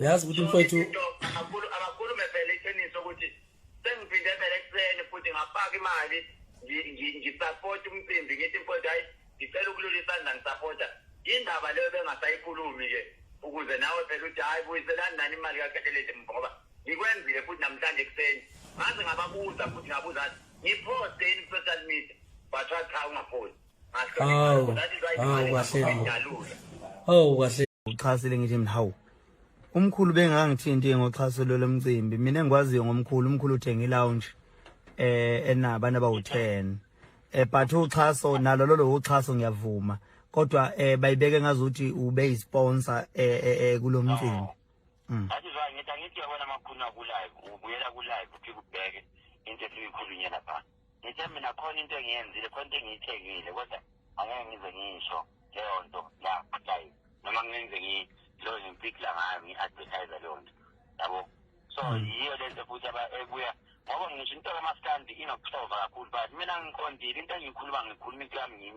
Uyazi ukuthi mfowethu abakhulume phela iqiniso ukuthi sengiphinde phela ekuseni futhi ngafaka imali ngisapota umcimbi, ngithi mfowethu hayi, ngicela ukulula isandla ngisapota indaba leyo bengasayikhulumi-ke, ukuze nawe phela uthi hhayi, buyiselani nani imali kaKhehlelezi ngoba ngikwenzile futhi namhlanje ekuseni ngaze ngababuza futhi ngabuza ngiphoste yini ku-social media, bathiwa cha, ungaphosti. Hawu, hawu, kahle. Hawu, kahle. Uxhasile, ngithi mina hawu, umkhulu bengangithinti ngoxhaso lo lomcimbi. Mina engikwaziyo ngomkhulu, umkhulu uthenga i-lounge enabantu abawu-10, but uxhaso nalo lolo uxhaso ngiyavuma, kodwa bayibeke ngazuthi ube yi-sponsor kulo mcimbi. Athi zwa, ngithi angithi uyabona makhulunywa ku-live, ubuyela ku-live ufike ubheke into esuyikhulunye lapha. Ngithe mina khona into engiyenzile, khona into engiyithengile, kodwa angeke ngize ngisho leyo nto la live noma ngenze ngilo ngimfikla ngayo, ngi-advertise leyo nto, yabo. So yiyo lento futhi ebuya ngoba ngisho into kamaskandi inokuxova kakhulu, but mina ngiqondile into engiyikhuluma, ngikhuluma into yami ngimi.